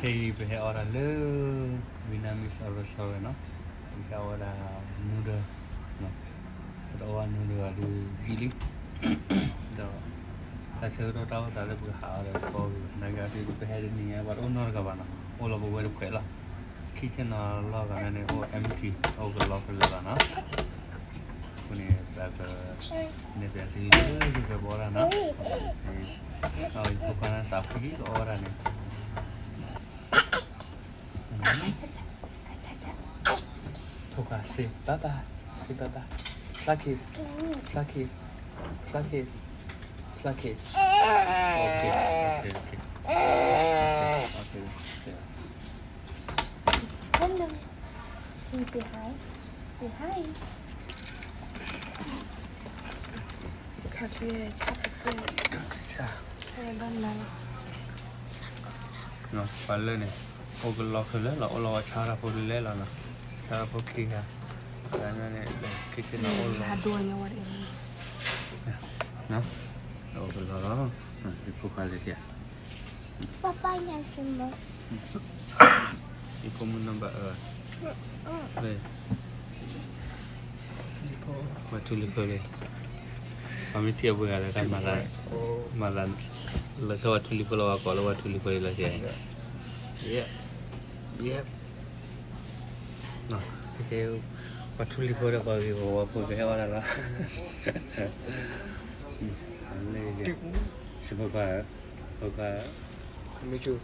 ခဲအံၤပဟဲအီၣ်တၢ်လၢ Vietnamese restaurant နီၤ, ပဟဲအီၣ်ဝဲဒၣ် noodle, ပတအီၣ်ဘၣ် noodle ဘၣ်ဒီးယံာ်လံ, ဒီး တၢ်ဆၢကတီၢ်တၢ်အိၣ်သးလၢပကဟးအီၣ်ဒီးကီဂ့ၤ, နာ်က့ဒုးပဟဲတနံၤညါ ပှၤတအိၣ်နီတဂၤဘၣ်နီၤ, အိၣ်လီၤပဝဲတဖှဲးလီၤ, kitchen နီၤလီၤဂၤန့ၣ် အိၣ် empty, အိၣ်ကလီကလၢာ်လီၤနီၤ. အဃိန့ၣ် ပက န့ၣ်ပျးသုလၢယကဘီတၢ်နီၤ, ယဖိခွါန့ၣ်သးဖှံကအီၣ်ဝဲဒၣ်န့ၣ် Toka, say bye bye. Say bye bye. Fluffy. Fluffy. Fluffy. Fluffy. Okay, okay, okay. Okay, okay. Hello. Can you say hi? Say hi. ခါချ့ချာချာချာ ပှၤလၢန့ၣ် အိၣ်ကလီခဲလၢာ်လီၤ, အိၣ်လီၤဝဲဆါတၢ်ဖိဒုးလဲၣ်လီၤနီၤ, ဆါတၢ်ဖိခံဂၤ, တၢ်န့ၣ်န့ၣ် ခ့ခ့နီၤ အိၣ်လီၤ, အိၣ်ကလီလီၤ, ယဖိခွါလၢခံဂၤ 爸爸要什么？ ယဖိမုၣ်နီၢ်ဘၣ်အၢ ပှၤထူလံၤဖိလံ, ပှၤမ့ၢ်ထံၣ်အပှၤဂၤလၢတၢ်မၤသး, မၤသး, လၢခဲပှၤထူလံၤဖိလီၤ ပှၤကိးလၢပှၤထူလံၤဖိလီၤကဲ, yep, yep, ပှၤထူလံၤဖိဒီးပှၤဂ့ၤပှၤဝါဖိကဟဲအီၣ်တၢ်လီၤ, လၢ, စဖိခွါဧၢ, ဖိခွါဧၢ, မ့ၢ်ထူ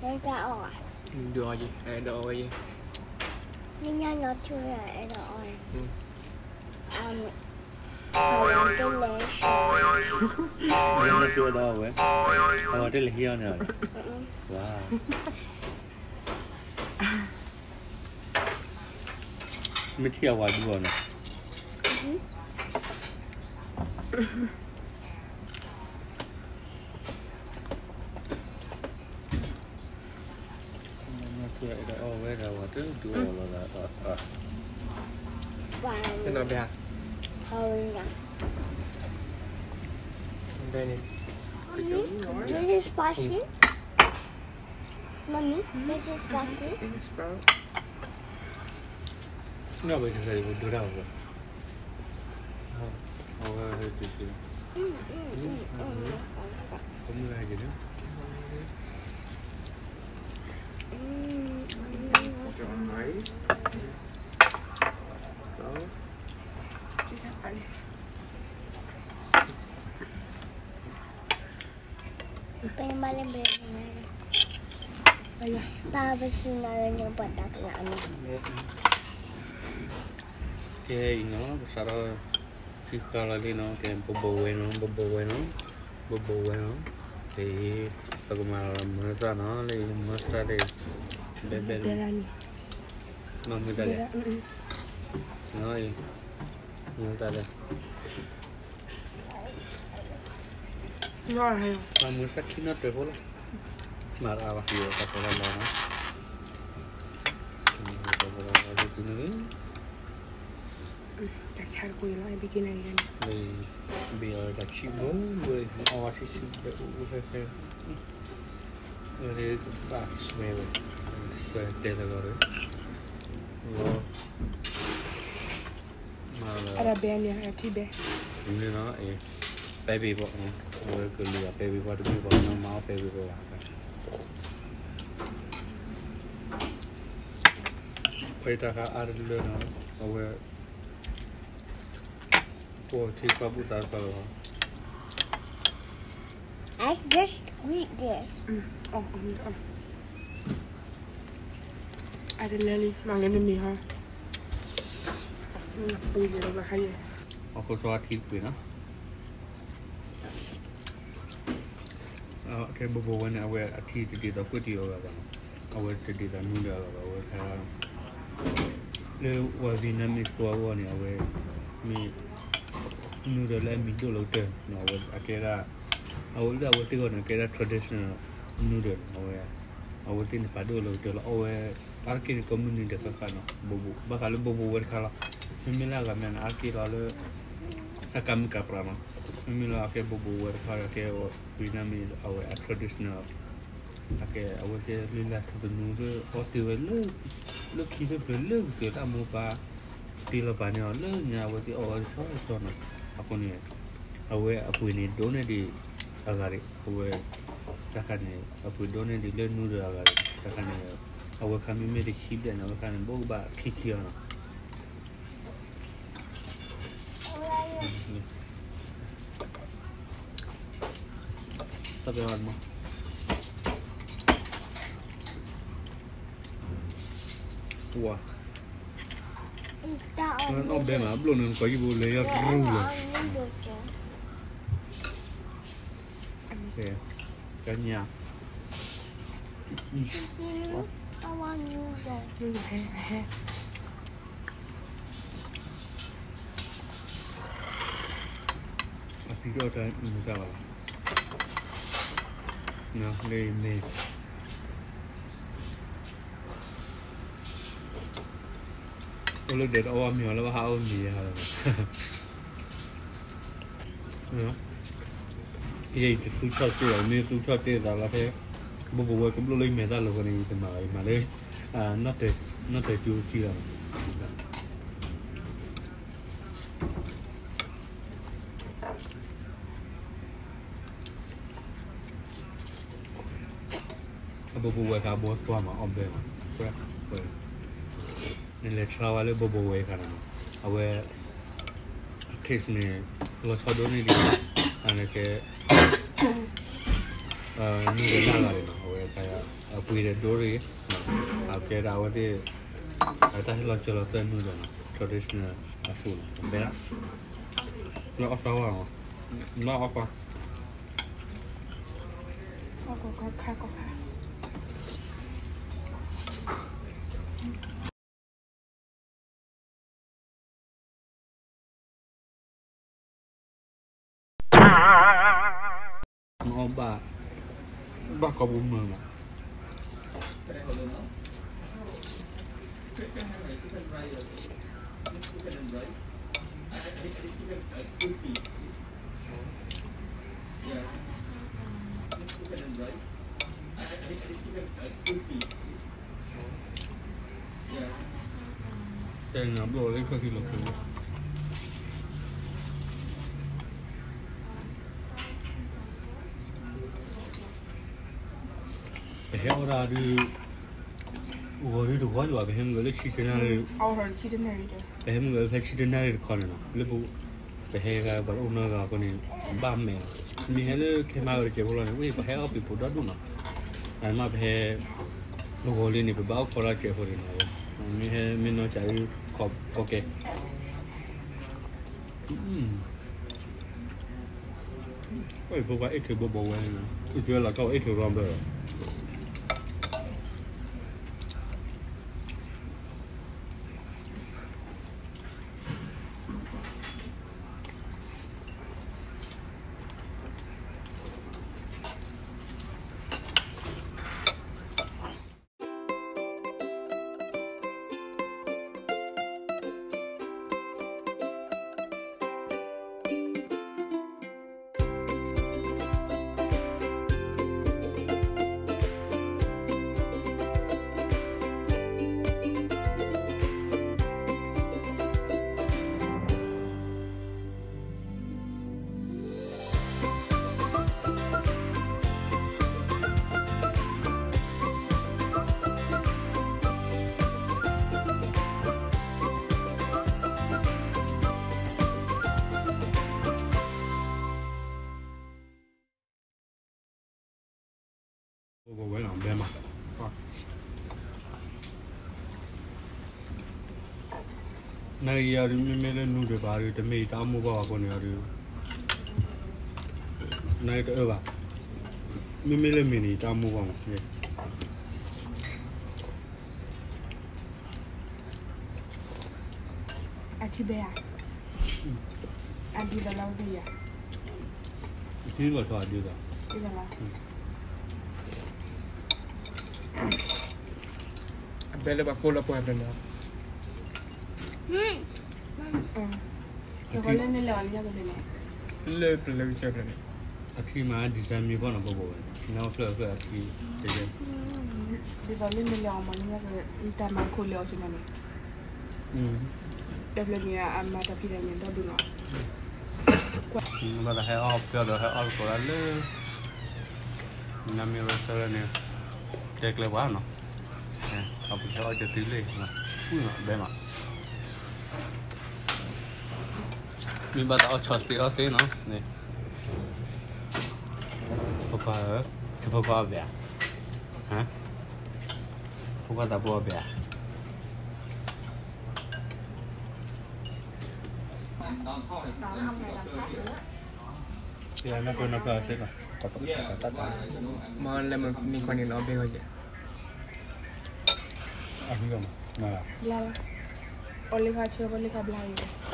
ဒိးအီၣ်ယဲ, အဲၣ်ဒိးအီၣ်ဝဲယဲ, နညါနီၤထူအဲၣ်ဒိးအီၣ်, အဝဲတလဲၤ, နညါနီၤထူအဲၣ်ဒိးအီၣ်ဝဲ, အဝဲတလဲၤဟံးအီၣ်န့ၣ်, ဝါ မ့ၢ်ထံၣ်အဝၤဒူအီၤနီၤ, နညါနီၤထူအဲၣ်ဒိးအီၣ်ဝဲဒီး အဝၤတဒူအီၤလီၤ, တနီၤဘၣ်, ဘဲန့ၣ်, Mommy, this is spicy. Mommy, this is spicy. နီၢ်ဘၣ်ကစၢ်ယကဒိတၢ်အီၤ, အဝဲ, ကမုၢ်လၢ်က့ၤန့ၣ်, Pembalin-balin na. Pabasuna na niya bata ka na ano. ကဲအံၤနီၤ ပစးထီၣ်ခံဃာ်လီၤလံနီၤ, ကဲ ဘိဘိဝဲနီၤ, ဘိဘိဝဲနီၤ, ဘိဘိဝဲနီၤ, ကဲ ပကမၤလီၤမုၢ်သၣ်နီၤ, လၢမုၢ်သၣ်လၢ, ဘဲဘဲ, မၤမုၢ်သၣ်လဲၣ်, မုၢ်သၣ်လဲၣ် မၤမုၢ်သၣ်ခံနီၣ်တၢၤဖိလီၤ, မၤတအါဘၣ် ယတၢ်ဖီလာ်လီၤနီၤ, တၢ်ဖီလာ်လီၤဒ်န့ၣ်, တၢ်ဆါတကိးအံၤလီၤ, ဘ့ၣ်က့ၤနၤအံၤ, ဘ့ၣ်အီၤတၢ်ဆံးဘိဘိ, အီၣ်ဝဲဆံးဆံးဘိဘိဖဲဖဲ, ဘၣ်ဆွဲဝဲ, ဆွဲတဲလၢဂီၤဒီး, လီၤ အဘဲန့ၣ် အထံဘဲ, န့ၣ်နီၤ, ပဲဘ့ၣ်ဘီ, အဝဲကလုာ်အပဲဘ့ၣ်ဘီတဘ့ၣ်ဘီနီၤ, မၤအီၣ်ပဲဘ့ၣ်ဘီဘၣ်, ဝဲတၢ်ခါအါတလၢနီၤ, အဝဲ ပှၤထံပှၤဘူၣ်သးတဖၣ်လီၤ. I just squeeze this. အတလဲၤလံ မၤလၢမ့မ့ၢ်ဟီ, ပူၤယဲလီၤခါယဲ, အခိၣ်စီအထံတပှ့ၤနီၤ, ကဲ ဘိဘိဝဲန့ၣ် အဝဲအထံတဒ်သိးကွ့တံအီၤဂၤဘၣ်နီၤ, အဝဲတဒ်သိး noodle အီၤဘၣ်, အဝဲ လၢပှၤ Vietnamese ဖိအဂီၢ်န့ၣ် အဝဲ မ့ၢ် noodle လၢအမံၤဒိၣ်လီၤကတၢၢ်နီၤ, အဝဲအကဲဒၣ် အဝဲလၢအဝဲသ့ၣ်အဂီၢ်န့ၣ် အကဲဒၣ် traditional noodle နီၤ, အဝဲ အဝဲသ့ၣ်န့ၣ်ပာ်ဒိၣ်လီၤကတၢၢ်လီၤ, အဝဲ အါတက့ၢ်န့ၣ် ကိးမုၢ်နံၤဒဲးဃၣ်ဃၣ်နီၤ, ဘိဘိ ဘၣ်ဃးလၢဘိဘိဝဲတခါလီၤ, မ့မ့ၢ်လၢအဂၤမ့ၢ်န့ၣ် အါတက့ၢ်လီၤလၢ အကါမုၣ်ကါပြးနီၤ မ့မ့ၢ်လၢအကဲဘိဘိဝဲတခါဒီး ကဲဝဲ Vietnamese အဝဲအ traditional အကဲအဝဲသ့ၣ်လၢလၢထူသနူသ့ၣ် အီၣ်တ့ၢ်ဝဲလၢ လၢခံတဖျၢၣ်လၢကတၢၢ်တၢ်မိၢ်ပၢ် တ့လီၤပာ်န့ၢ်အီၤလၢညါ အဝဲသ့ၣ်အီၣ်ဝဲတဆီတဆီနီၤ. အဃိန့ၣ် အဝဲအပှ့ၤန့ၣ်ဒိၣ်န့ၢ်ဒံးအဂၤဒံး အဝဲ တၢ်ခါန့ၣ် အပှ့ၤဒိၣ်န့ၢ်ဒံးလၢ noodle အဂၤဒံး တၢ်ခါန့ၣ် အဝဲခါမ့မ့ၢ်တဆံဘျဲၣ်န့ၣ် အဝဲခါန့ၣ် ဘိးဘၣ်ခံခံအီၤနီၤ. တၢ်ပဲၤအီၤမး ဝါ အီၣ်ဘဲမး ဘျိၣ်န့ၣ် ကီးယံၣ်ဘိလဲၤယီၢ်တရူၢ်လၢ ကညါ အသံတအီၣ်တၢ်မုာ်တၢ်ဘၣ်လီၤ. လၢမ့ၢ် အိၣ်လၢဒဲးတအီၣ်ဘၣ်မ့ၤအီၤလၢဘၣ်ဟးအီၣ်မ့ၤယါလီၤ. ယဲအံၤတသူဆီၣ်တ့ၢ်ဘၣ် မ့ၢ်သူဆီၣ်တ့ၢ်သးလီၤဖဲ ဘိဘိဝဲကဘျိၣ်လၢမဲာ်တၢ်လီၤအဃိန့ၣ် ယတမၤဘၣ် ယမၤလၢ နီၣ်တၢၤကၠိကံလီၤ. အဘိဘိဝဲခါဘိသွါမး အီၣ်ဘဲမး နလဲၤ try ဝဲလၢဘိဘိဝဲခါန့ၣ်မး အဝဲ အ taste န့ၣ် လီၤဆီဒိၣ်န့ၢ်ဒံး အကဲ noodle တၢ်ဂၤန့ၣ်နီၤ အဝဲ အပှ့ၤဒီးဒိၣ်ရံၣ် အကဲဒၣ်အဝဲသ့ၣ် အတၢ်ဟ့ၣ်လီၤစၢၤလီၤသွဲၣ် noodle နီၤ traditional food နီၤ ဘဲဒၣ် လၢအီၣ်တၢ်ဝါမး လၢအီၣ်ကွၢ် အီၣ်ကွၢ်ခါကွၢ်ခါ မ့ၢ်အီၣ်ဘၣ် ဘၣ်ကီဘိမုၢ်မး တဲနၤဘျီၣ်လၢခီၣ်ထံးလီၤခီ ပဟဲအီၣ်ဒၣ်ဒုး ဂီၤဒုးတဂီၤယွၤ ပဟဲမုၢ်ဂၢၤလၢဆံတနၣ်ရံၣ် ပဟဲမုၢ်ဂၢၤလၢဖဲဆံတနၣ်ရံၣ်တခီန့ၣ်နီၤ လၢပ ပဟဲဂၤပှၤအိၣ်နီတဂၤအဃိန့ၣ် ဘၣ်မဲာ်လီၤ မ့ၢ်ဟဲလၢခဲမးဝဲတစဲးဖိလီၤန့ၣ် ဝဲပဟဲအီၣ်ပံၤဖိဒီဒူၣ်နီၤ အမ့ၢ်ပဟဲ ဂီၤလံန့ၣ် ပဘၣ်အိၣ်ခိးတၢ်စဲးဖိန့ၣ်နီၤ မ့ၢ်ဟဲမ့ၢ်နီၢ်ကးဒုး ခီကဲ အံၤဖိခွါအ့ၣ်ထုးဘိဘိဝဲန့ၣ် အ့ၣ်ထုးဝဲလီၤကီၢ်အ့ၣ်ထုးရီဘျၢလီၤ ဘဲမး နဂ့ၤအီၤဒုး မ့မ့ၢ်လၢနူဒံးဘၣ်ဒုး တမ့ၢ်ယတၢ်အိၣ်မူဘၣ်အဃိန့ၣ်အီၤဒုး နတအၢဘၣ် မ့မ့ၢ်လၢမ့ၢ်န့ၣ် ယတၢ်အိၣ်မူဘၣ်မး အထံဘဲဧါ အဒုးသးလီၤဝဲယၤ အထံလီၤဆီအဒုးသး ဒ်သးလီၤ အဘဲလၢပှၤကိးလၢပှၤဘဲမး လၢနလဲၤအီၤလၢညါကဘဲမး လၢပလၢကစၢၢ်ဖျၢၣ်န့ၣ် အခံမၤ design မံၤဖီၣ်နီၤ ပဘိဝဲ နအိၣ်ဖျၢၣ်ဖျၢၣ်အခံ တကဲ ဒ်သိးလၢနလဲၤအီၤမး နညါက တၢ်မၤခိၣ်လဲၤအီၤကန့ၣ် တဖျၢၣ်န့ၣ် အမၤတၢ်ဖံးတၢ်ညၣ်ဒီဒူၣ်နီၤ ဘၣ်သးဟဲအီၣ်ပျီဒီးဟဲအီၣ်သကိးဒၣ်လၢ နမ့ၢ်ရၢသၢလၢန့ၣ် တဲကျဲပှၤနီၤ အပူၤဟဲအီၣ်ကသုလ့ၣ် ပူၤနီၤ ဘဲနီၤ မ့ၢ်ဘၣ်သးအီၣ်ဆီစ့အီၣ်သ့နီၤ ဖိခွါဧၢ, ဖိခွါအီၣ်ဘဲဧါ, ဖိခွါသးဖိအီၣ်ဘဲဧါ. မ့ၢ်လၢမုၢ်နံၤခွါန့ၣ်နီၤ ဘဲဂီၤကဲ အီၣ်လၢခါဆၢ ဘၣ်လၢခါဘျါအံၤ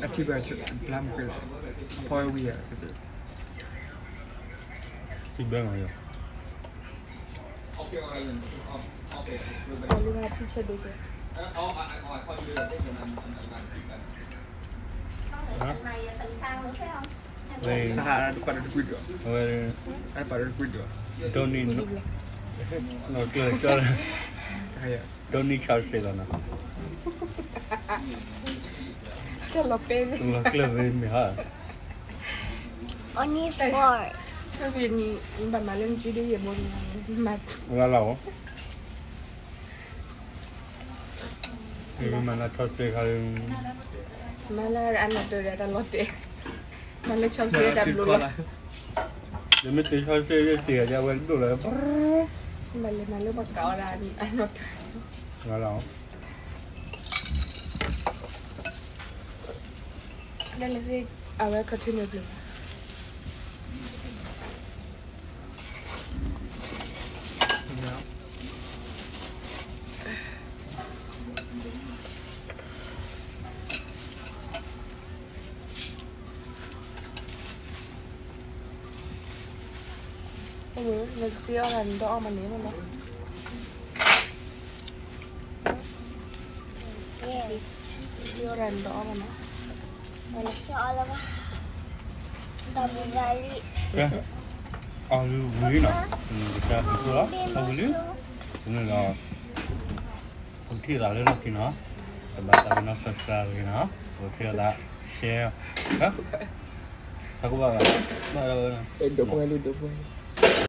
အထံၣ်ဘၣ်ဘျါမ့ၢ်ကဲလီၤ ဖီဝံၤဧါ ထံၣ်ဘၣ်မ့ၢ်ယီၤ အီၣ်လၢခါထံၣ်ဆၢဒိၣ်ကဲ ဝဲ တၢ်ဟးတပာ်တကွံဒိၣ် ဝဲ တပာ်တကွံဒိၣ် ဒိၣ်နံၣ် လီၤကျၢၢ်ကၠီလၢ ဒိၣ်နံၣ်ဆီစ့လီၤနီၤ တၢ်လီၤပဲ လီၤကျၢၢ်ဝဲမ့ၢ်ဟါ Only four ဘၣ်မၤလၢနစုဒ်ယဲၢ်ဘိန့ၣ် မၤလၢလီၤ မၤလၢဆီစ့ခါ မၤလၢအနီၢ်တၢၤဒီးတၢ်လီၤတဲာ် မၤလၢဆီစ့တၢ်ဘျိးလီၤ နမ့ၢ်တဆီစ့တ့ၢ်ဒီးဝဲဒိၣ်လီၤ မၤလၢမၤလၢပှၤကးအီၣ်ဒၣ်အနီၢ်တၢၤ လီၤ လၢလၢအဝဲ continue ဘျုး နကဃ့အီၣ်တၢ်နဒီအီၣ်မးန့ၣ်မးနီၤ ဃ့အီၣ်တၢ်နဒီအီၣ်မးနီၤ ကဲ အီၣ်လံဝံၤလံနီၤ ကစၢ်ဟူးလီၤ အီၣ်ဝံၤလံ တမ့ၢ်လီၤ ပကထံၣ်သးလၢလီၢ်ခံနီၤ တဘၣ်သးပ့ၤနီၣ် subscribe ဂ့ၤနီၤ ပကထံၣ်သး share ထီၣ်ကဘၣ်ဘၣ် ဘၣ်ဒၣ်ဝဲနီၤ ဒိးပှဲၤလံ ဒိးပှဲၤလံ